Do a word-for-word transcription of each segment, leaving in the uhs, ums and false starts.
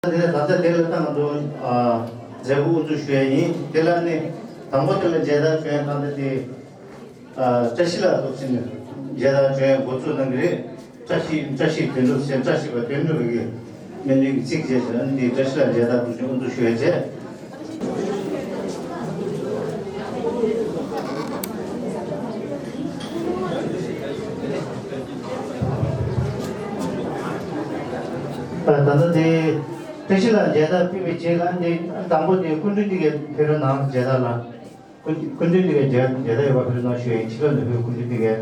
དེ་ནས་ད་ལྟ་དེ་ལ་ད་ང་ཚོ་མཛད་སྒོ་དབུ་འཛུགས་ཞུ་ཡ་ཡིན། དེ་ལ་ནི་དང་པོ་དེ་ལ་མཇལ་དར་སྐྱོན་ད་ལྟ་དེ་བཀྲ་ཤིས་ལགས་ཐུགས་ཆེན་མཇལ་དར་སྐྱོན་འགོ་བཙུགས་གནང་གི་རེད། བཀྲ་ཤིས་བཀྲ་ཤིས་དོན་གྲུབ་ཟེར་བཀྲ་ཤིས་པ་དོན་གྲུབ་ཀྱི་སྨོན་འདུན་གྱི་ཚིག་བཅས་ཟེར་ཨ་ནི་འདི་བཀྲ་ཤིས་ལགས་མཇལ་དར་ཐུགས་ཆེན་དབུ་འཛུགས་ཞུ་ཡ་བྱས། ད་ལྟ་དེ་བཀྲ་ཤིས་ལགས་མཇལ་དར་ཕུལ་བའི་རྗེས་ལ་འདི་དང་པོ་དེ་སྐུ་མགྲོན་འདི་གའི་ཕེབས་རོགས་གནང་། མཇལ་དར་ལ་སྐུ་སྐུ་མགྲོན་འདི་གའི་མཇལ་མཇལ་དར་ཡོད་པ་ཕེབས་རོགས་གནང་ཞུ་ཡ་ཡིན། ཕྱི་ལོགས་ནས་ཕེབས་སྐུ་མགྲོན་འདི་གའི།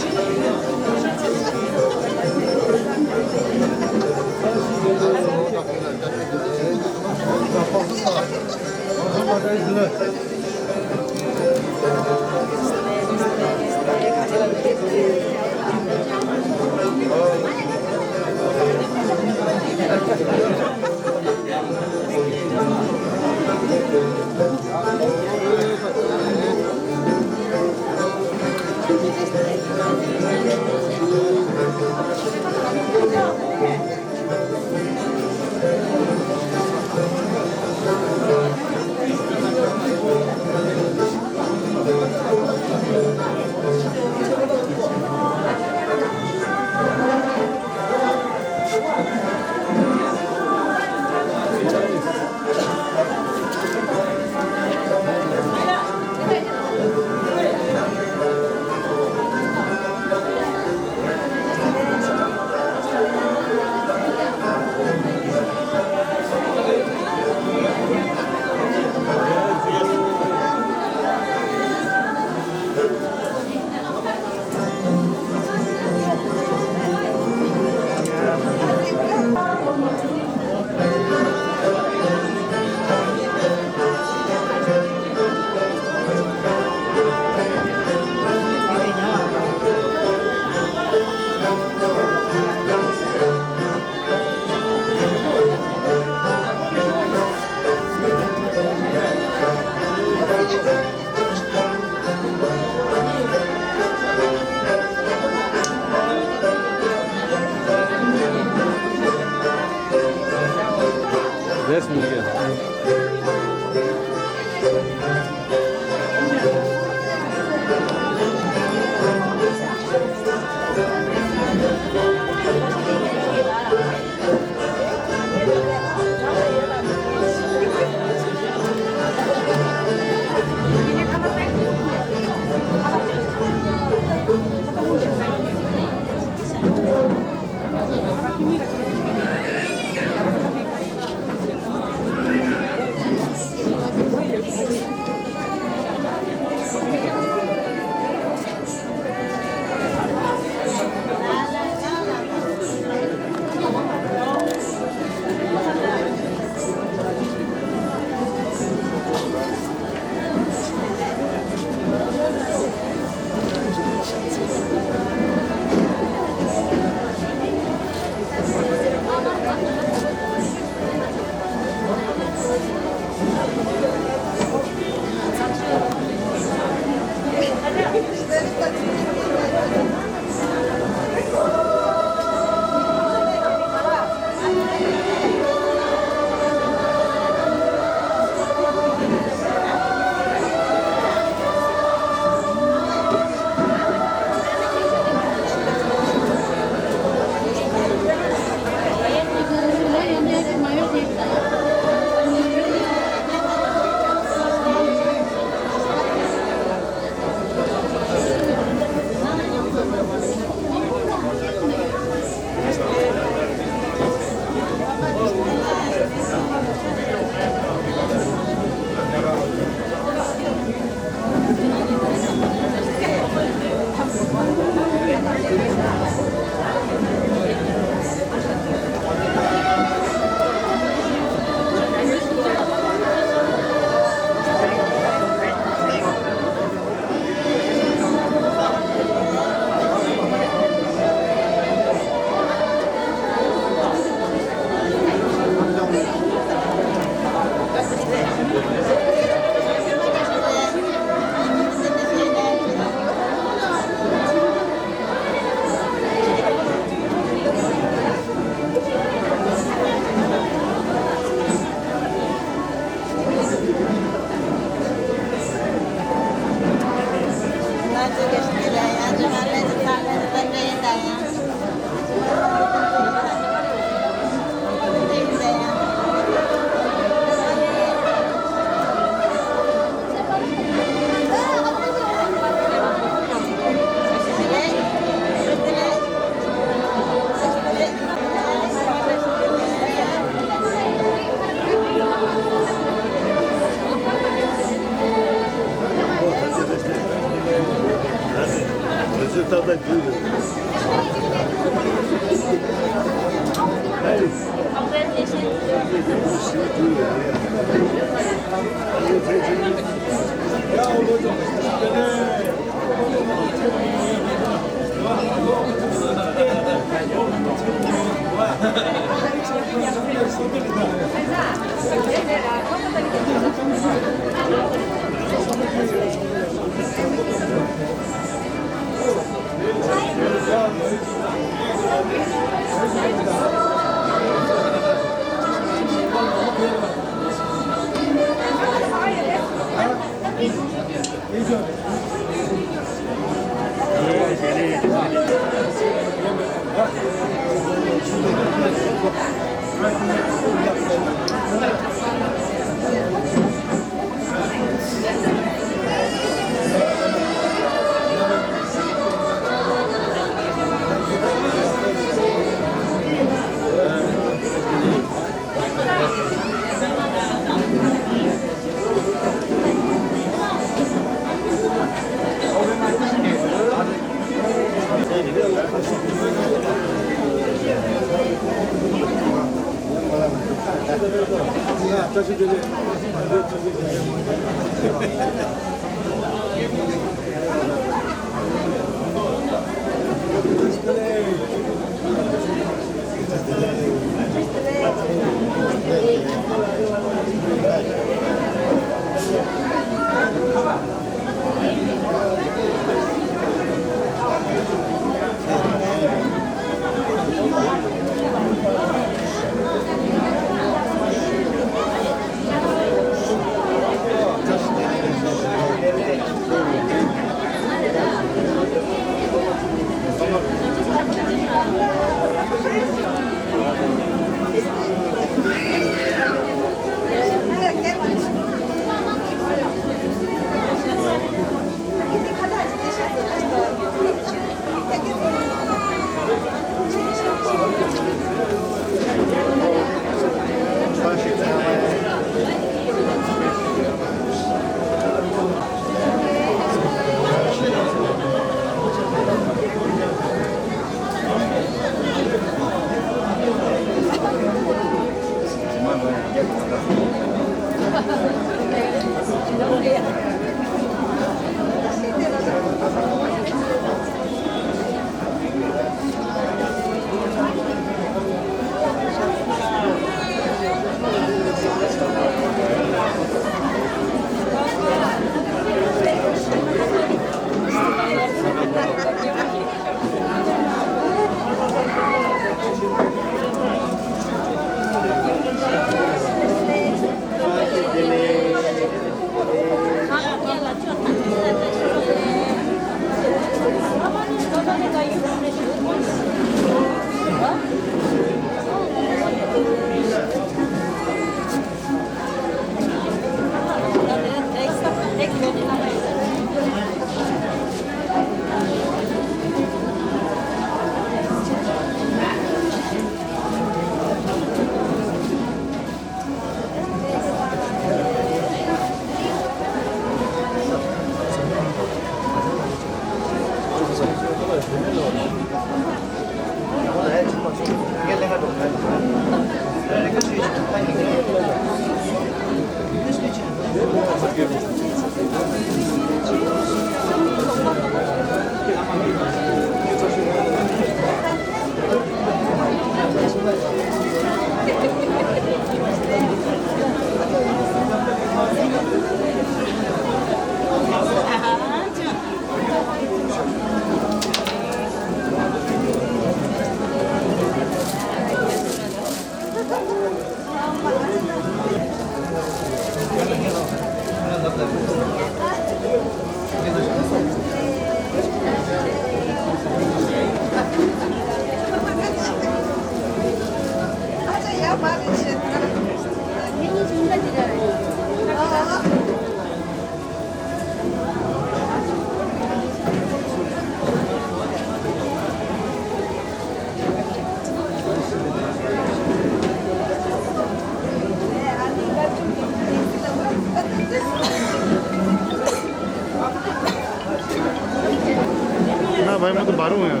भाई, मैं तो बाहर हूँ यार।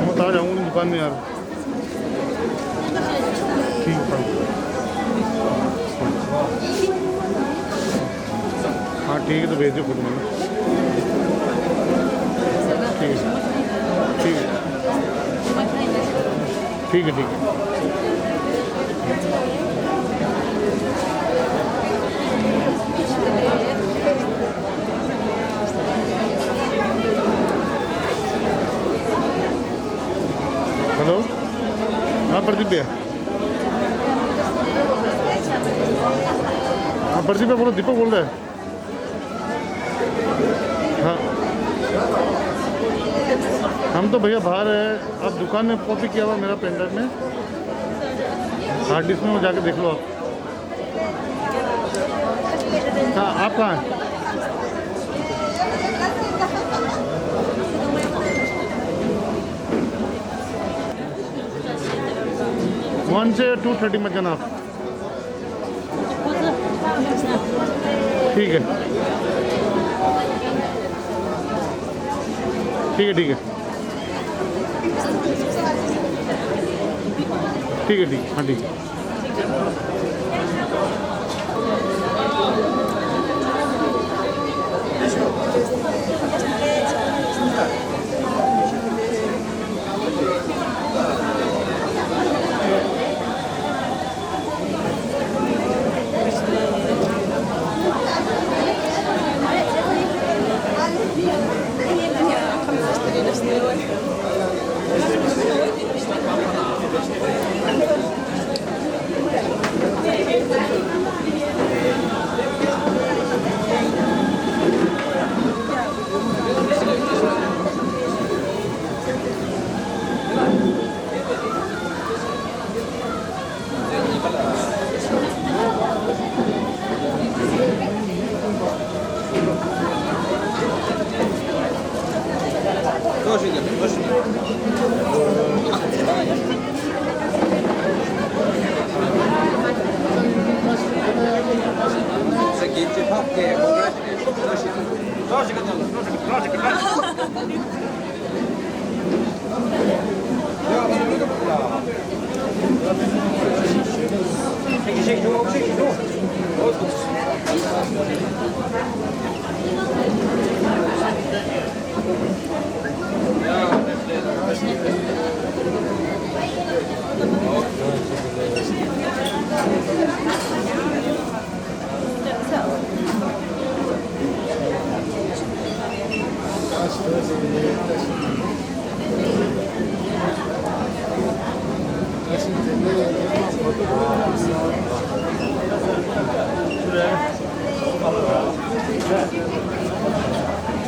मैं तो आ जाऊँ दुकान में यार। ठीक है। हाँ, ठीक है, तो भेज दो फोटो मैंने। ठीक है। ठीक है। ठीक है, ठीक है। हेलो। हाँ, प्रदीप भैया। हाँ, प्रदीप भैया, बोलो, दीपक बोल रहा है। हाँ। हम तो भैया बाहर है, आप दुकान में कॉपी किया हुआ मेरा पेन ड्राइव में, हार्ड डिस्क में, वो जाके देख लो आप। हाँ, आप कहाँ हैं? वन से टू थर्टी मत जाना आप। ठीक है। ठीक है, ठीक है। ठीक है, ठीक है, हाँ, ठीक है।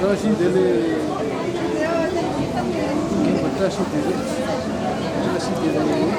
བཀྲ་ཤིས་བདེ་ལེགས། བཀྲ་ཤིས་བདེ་ལེགས། བཀྲ་ཤིས་བདེ་ལེགས།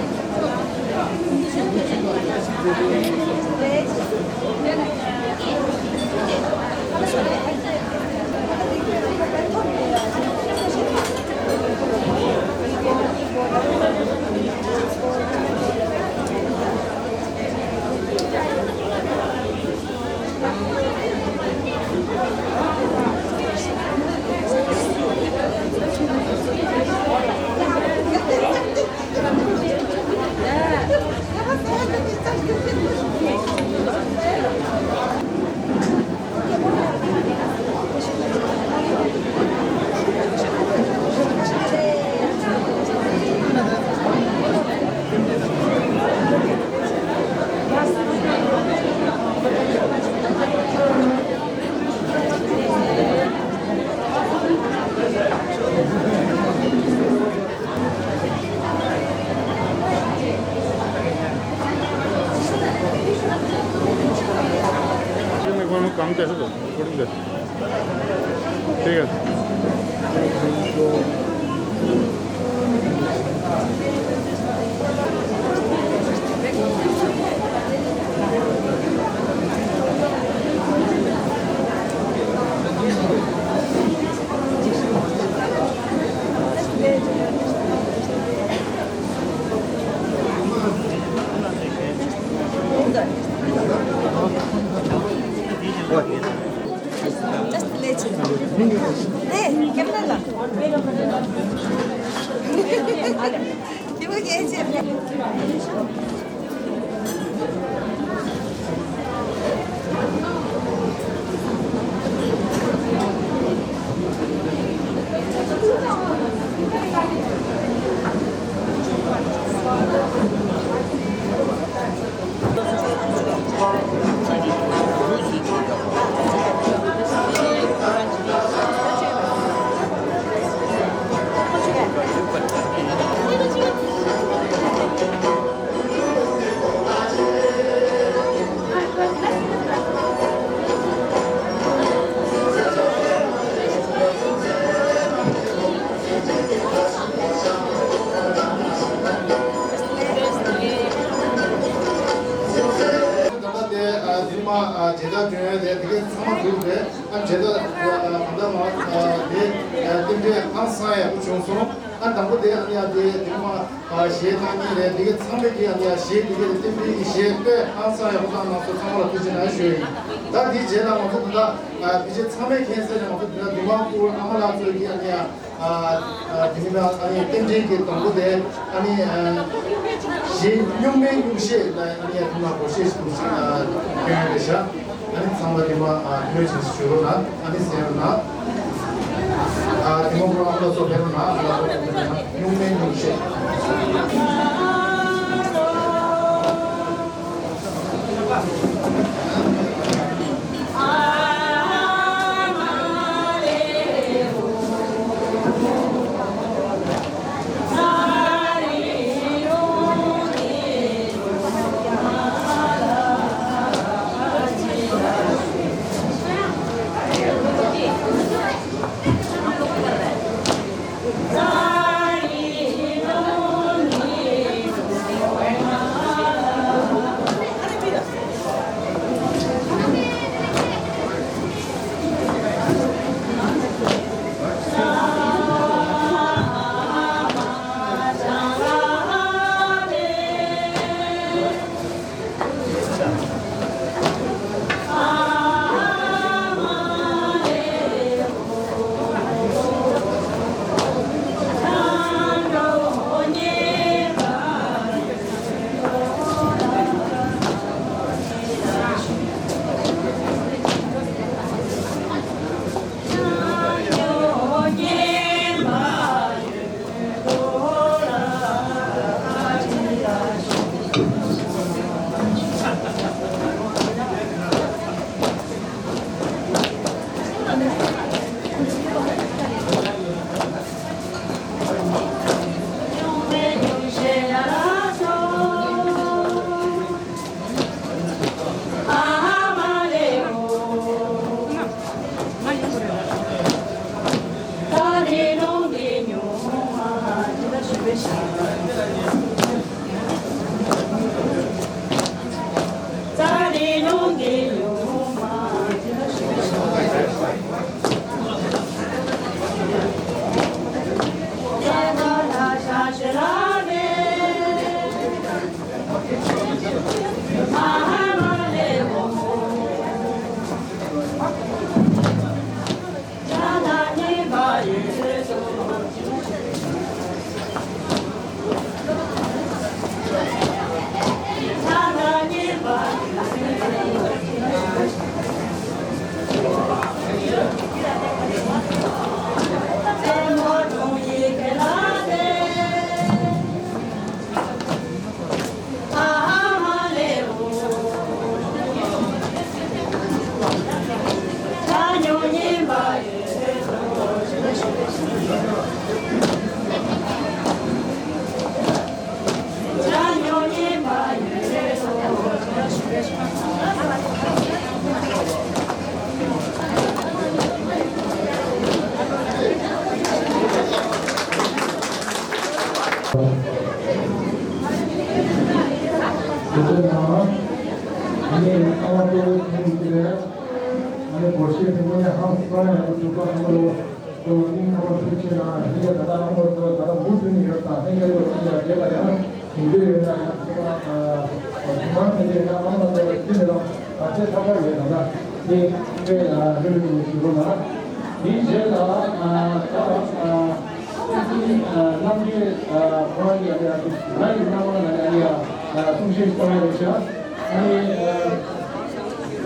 काम कैसे दो? ठीक है। ད་ལྟ་དེ་ཨ་དེ་མ་ཨ་མཇལ་དར་སྒྲོན་ཡས་དེ་དེ་གའི་ཚང་མ་འདུག་པས། ཨ་མཇལ་དར་ཨ་ད་ལྟ་མ་ཨ་དེ་ཨ་རྟེན་འབྲེལ་ཧང་སང་ཡག་པོ་བྱུང་སོང་། ཨ་དང་པོ་དེ་ཨ་ནི་ཨ་དེ་དེ་མ་ཨ་གཞས་གནང་མཁན་རེད། དེ་གའི་ཚང་མས་ཀྱི་ཨ་ནི་ཨ་གཞས་དེ་གའི་རྟེན་འབྲེལ་གྱི་གཞས་དཔེ་ཧང་སང་ཡག་པོ་བཏང་གནང་སོང་། ཚང་མ་ལ་ཐུགས་རྗེ་གནང་ཞུ་ཡི་ཡིན། ད་དེའི་རྗེས་ལ་ང་ཚོ་ད་ལྟ་ཨ་ཕལ་ཆེར་ཚང་མས་མཁྱེན་གསལ་རེད། ང་ཚོ་དེ་ལ་འདུས་མང་སྐུ་ཨ་མ་ལགས་ཚོས་ཀྱི་ཨ་ནི་ཨ། ཨ་ཨ་དེ་ནི་ཨ་ནི་རྟེན་འབྲེལ་གྱི་དང་པོ་དེ་ཨ་ནི་ཨ་གཞས་སྨྱུག་མའི་སྨྱུག་གཞས་ལ་ཨ་ནི་ཨ་དེ་ན་སྒོར་གཞས་ཤིག་འདུག་ཨ་སྐྱོན་ཡོད་རེད་ཤག་ཨ་ནི་ཚང་མ་དེ་མ་ཨ་ཐོས་བྱས་ཞུ་རོགས་གནང་། ཨ་ནི་གསན་རོགས་གནང་། ཨ་དེ་མ་པོ་ཨ་ལ་སོ་ཕེ་རོགས་གནང་། ཨ་ལ་སོ་ཕེ་རོགས་གནང་། སྨྱུག་མའི་སྨྱུག་གཞས། ཨ་ནི་ཨ་མ་ཏོ་ཐུང་གི་རེད། ཨ་ནི་སྒོར་གཞས་དེ་མོ་ཡང་ཧང་སང་ཡག་པོ་འདུག་པ། ཨ་མ་ལོ་ཏོ་སྙིང་ཐག་པ་ཐུགས་རྗེ་ཆེ་གནང་། ཨ་ནི་ད་ལྟ་ཨ་མ་ཏོ་ད་ལྟ་མུ་མཐུད་ནས་ཡོད་དང་། ཨ་ནི་ཏོ་ཨ་ནི་རྗེས་ལ་ཡང་ཞུ་འདོད་ཡོད་ན་ཡང་ཚང་མ་ཨ་ཚང་མ་ཕན་ཆད་ཡང་ཨ་མ་ཏོ་ལ་ཅི་མི་ལ་ཨ་ཚེ་ཐར་པ་ཡོད་ན་ད་ནི་དཔེ་ཨ་ལྷོད་ལྷོད་ནས་ཞུ་རོགས་གནང་། དེའི་རྗེས་ལ་ཨ་ད་ཨ། རྣམ་རྒྱལ་ཁོ་རང་གི་ང་ཡི་སྣང་བ་ལ་ཡང་གསུང་བཤད་གཏོང་ཡ་རེད་ཤག་ཨ་ནི་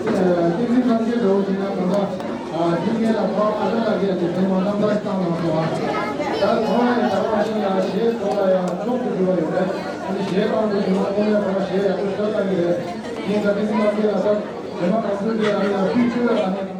བསྟན་འཛིན་རྣམ་རྒྱལ་འདྲ་བོ་ཞིག་ན་ད་ལྟ་དེ་སྔོན་ལ་ཁོ་རང་ཨ་ཅག་ལགས་ཀྱིས་དེ་ཐེངས་མ་རྣམ་ཐར་ཞིག་བཏང་གནང་སོང་ཨ། ད་ཁོ་རང་ཡང་ད་ག་ཞིག་ཡང་གཞས་ཐོག་ལ་ཡང་མཆོག་ཏུ་གྱུར་བ་ཡོད་རེད། ཨ་ནི་གཞས་བཏང་དུས་ཞུ་ན་དངོས་གནས་ཁོ་རང་གཞས་ཡག་པོ་ཤོད་བཏང་གི་རེད། ངས་ད་བསྟན་འཛིན་རྣམ་རྒྱལ་ལ་ད་རྗེས་མ་ག་ཚོད་ཀྱི་ཨ་ནི་ཡང་ཕུལ་ཆོས་ལ་ད་ནི།